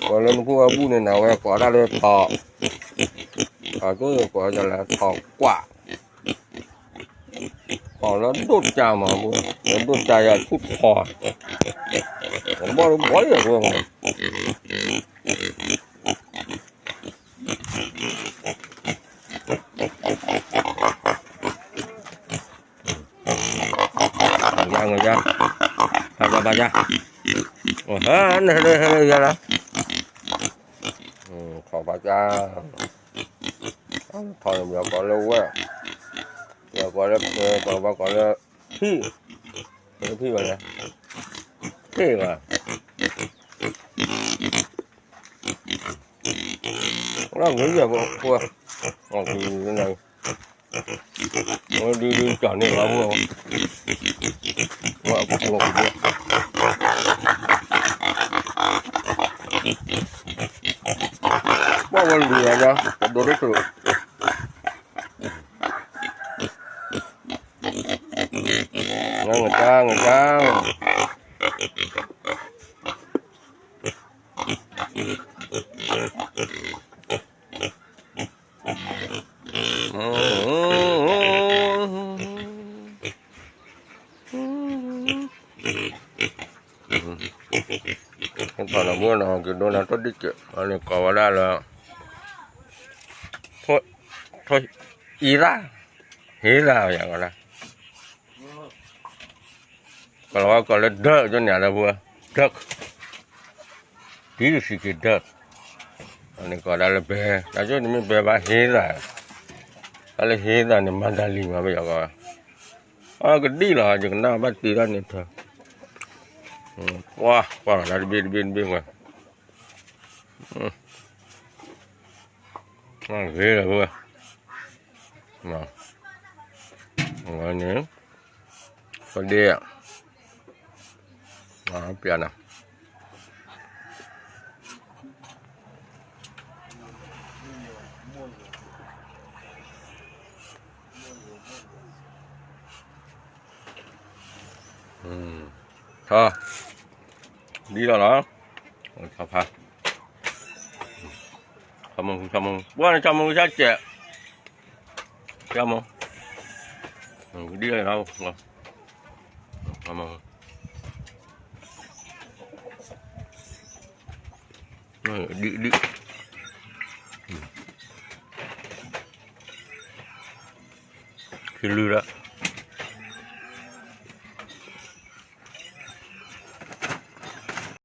ပှၤလၢနဖိအဘူၣ်န့ၣ် နဝဲကိးတၢ်လၢထီၣ်, အကိးကိးတၢ်လၢထီၣ်ကွၢ်, ထီၣ်လၢဒိၣ်ကၢ်မး, လၢဒိၣ်ကၢ်ယၤဆူၣ်ထီၣ်, ဘီၣ်လၢဘီၣ်လၢဝဲ ငါယါ, ဖးယါ, ဖးယါ, ဟဲ ဟဲ ဟဲ ယါလီၤ, ထီၣ်ဖးယါ, ထီၣ်န့ၣ် ပှၤကိးလၢဝဲၢ်, ပှၤကိးလၢဖဲ, ပှၤကိးလၢဖံၣ်, ဖံၣ်ဘၣ်လဲၣ်, ဖံၣ်ဘၣ်, လီၤဂ့ၤယၤဖိ, ဒုဒုကၢ်န့ၣ်လီၤဖိ, ပှၤဝဲလူၤယၤ, ပဒိးတချုး, ငါတၢ်, ငါတၢ် ထီၣ်လီၤမ့ၢ်နီၤ ကဒိနၤထီၣ်ဒံၣ်က့ၤ အန့ၣ်ကိးဝဲဒၣ်လၢ ထီၣ်အံသၣ်, ဟ့သၣ်ယၤဝဲဒၣ် ကလီၤဝဲကိးလၢ duck ကၠိန့ၣ်လၢပှၤ duck, ဒ်စံးက့ၤ duck, အန့ၣ်ကိးဒၣ်လၢ bear, တၢ်ကၠိန့ၣ်မ့ၢ် bear ဘၣ် ဟ့သၣ်, တၢ်လၢဟ့သၣ်န့ၣ် မၤတၢ်လံၤမး ပယီၤကိး, အကဒံၣ်လီၤ ယကနၣ်ဘၣ်တ့ထီၣ်န့ၣ်ထၢ, ပှၤကွၢ်လီၤတၢ်တဘ့ၣ်တဘ့ၣ်တဘ့ၣ်ဝဲ ဂ့ၤလီၤဝဲ, ဝဲန့ၣ် ပဒ့, ပျးနၤ, ထီၣ်, ဒ်လီၤလီၤ, ထီၣ်ဖး, ဆီမိၢ်, ဆီမိၢ်, ပှၤန့ၣ်ဆီမိၢ်ကစၢ်စဲး, ဆီမိၢ်, ဒ်လီၤလီၤ, ဆီမိၢ်, ဒ်, ဒ်, ခံလုၢ်လၢ